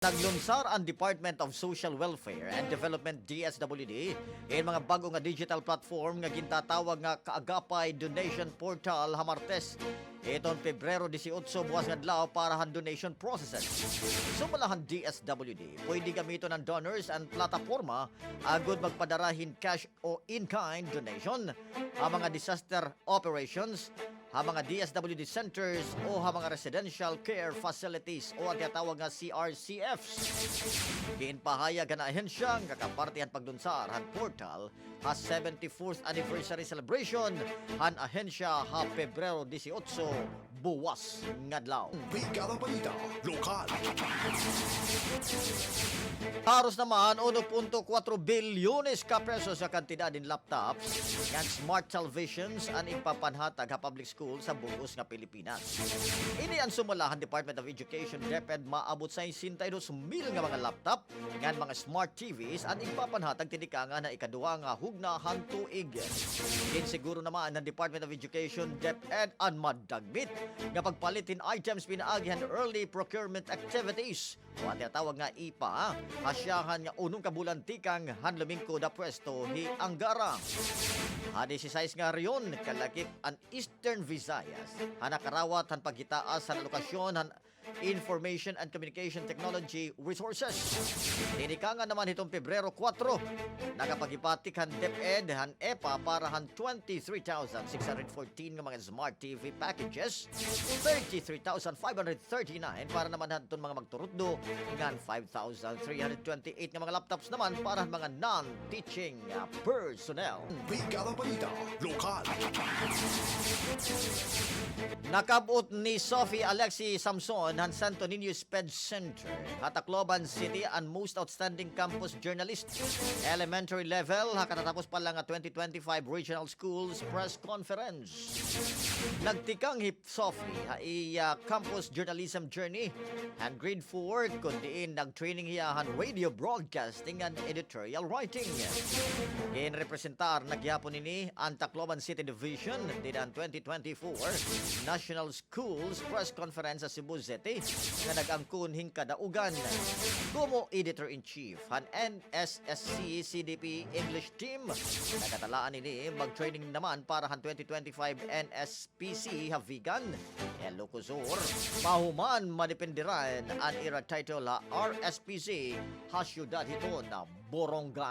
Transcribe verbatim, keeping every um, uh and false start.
Naglunsar an Department of Social Welfare and Development, D S W D, hin mga bag-o nga digital platform nga gintatawag nga Kaagapay Donation Portal ha Martes, iton Pebrero disiotso, buwas nga adlaw, para han donation processes. Sumala han D S W D, pwede gamiton an donors an plataporma agod magpadara hin cash o in-kind donation ha mga disaster operations, ha mga D S W D centers o ha mga residential care facilities o an tinatawag nga C R C Fs. Ginpahayag han ahensya nga kaparte han paglunsar han portal ha seventy-fourth anniversary celebration han ahensya ha Pebrero disiotso, buwas nga adlaw. Brigada Balita Lokal. Haros naman uno punto kuwatro bilyones ka pesos nga kantidad hin laptops ngan smart televisions an igpapanhatag ha public school sa bug-os nga Pilipinas. Ini an sumala han Department of Education, DepEd, maabot sesenta y dos mil nga mga laptop ngan mga smart T Vs an igpapanhatag tinikangan ha ikaduha nga hugna han tuig. Ginsiguro naman han Department of Education, DepEd, an madagmit nga pagpalit hin items pinaagi han early procurement activities o an tinatawag nga EPA ha syahan nga unom ka bulan tikang han lumingkod ha pwesto hi Angara. Ha disisais nga rehiyon, kalakip an Eastern Visayas ha nakarawat han paghitaas han alokasyon han Information and Communication Technology Resources. Tinikangan naman hiton Pebrero kuwatro, nakapaghipatik han DepEd han EPA para han twenty-three thousand six hundred fourteen nga mga smart T V packages, thirty-three thousand five hundred thirty-nine para naman hadton mga magturutdo, ngan five thousand three hundred twenty-eight nga mga laptops naman para han mga non-teaching, ah, personnel. Brigada Balita Lokal. Nakab-ot ni Sophie Alexi Samson han Santo Niño SPED Center ha Tacloban City an Most Outstanding Campus Journalist, elementary level, ha katatapos pa la nga twenty twenty-five Regional Schools Press Conference. Nagtikang hi Sophie ha iya campus journalism journey han grade four, kun diin nag-training hiya han radio broadcasting and editorial writing. Ginrepresentar na gihapon ini an Tacloban City Division dida han twenty twenty-four National Schools Press Conference sa Cebu City nga nag-angkon hin kadaugan. Komo editor-in-chief han N S S C C D P English Team, nagkatalaan ini mag-training naman para han twenty twenty-five N S P C ha Vigan, Ilocos Sur, pahuman madependeran an ira title ha R S P C ha siyudad hiton Borongan.